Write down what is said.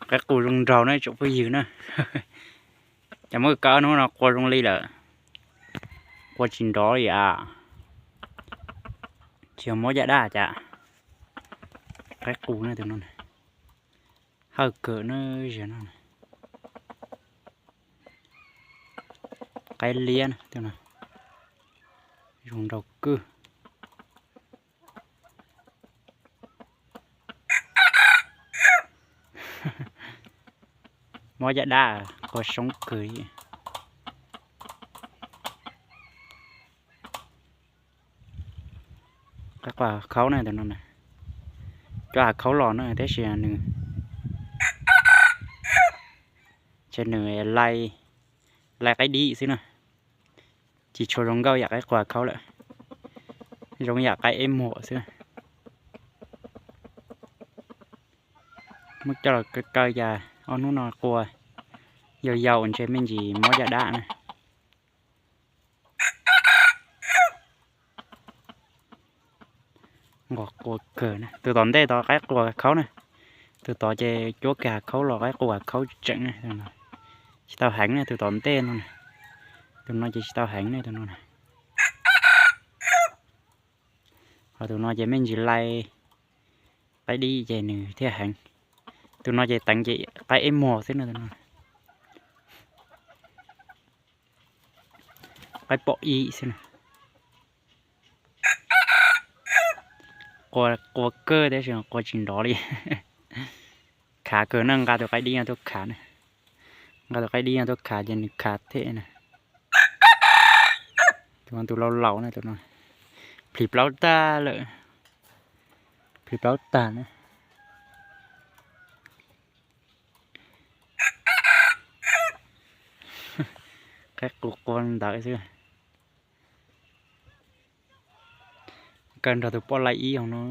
Qaib qus zoo nraug na tsoom phooj ywg na. Ces muab kawm hnub no qua zoo li lawm, qua tsis nrov li as. Tsis yog mob caj dab cas. Qaib qus na tus no, hawj kawg na, ziag no. Qaib liab na, zoo nraug kawg. Mob caj dab, qua soob kawg. Qaib qua hav khaub na tus no, cov hav khaub los na tab sis nws, ces nws lai qaib dib xwb na, tsis tshua zoo nkauj yam qaib qua hav khaub lawm, zoo yam qaib eb muag xwb. Muab coj los kaw kaw cas ob hnub no qua yau yau ntshe me ntsis mob caj dab na. Nqos qua kawg na, tus tom ntej tod qaib qua hav khaub na, tus tod ces cuab kiag hav khaub los qaib qua hav khaub tseem na, tsis tau heev na tus tom ntej no. Tus no ces tsis tau heev na tus no. Ho tus no ces me ntsis lai qaib dib ces nws thiaj heev. Tus no ces teev ces qaib eb muag xwb no tus no. Qaib pom ib xwb na. Qua kawg tab sis qua tsis nrov li. Khav kawg na, nqa tus qaib dib no tuaj khav na. Nqa tus qaib dib no tuaj khav ces nws khav thiab na. Tus no tus laus laus na tus no, plhis plaub tag lawm. Plhis plaub tag na. Qaib qus qua ntawd xwb. Kaw nrog tus poj laib ib hauv no.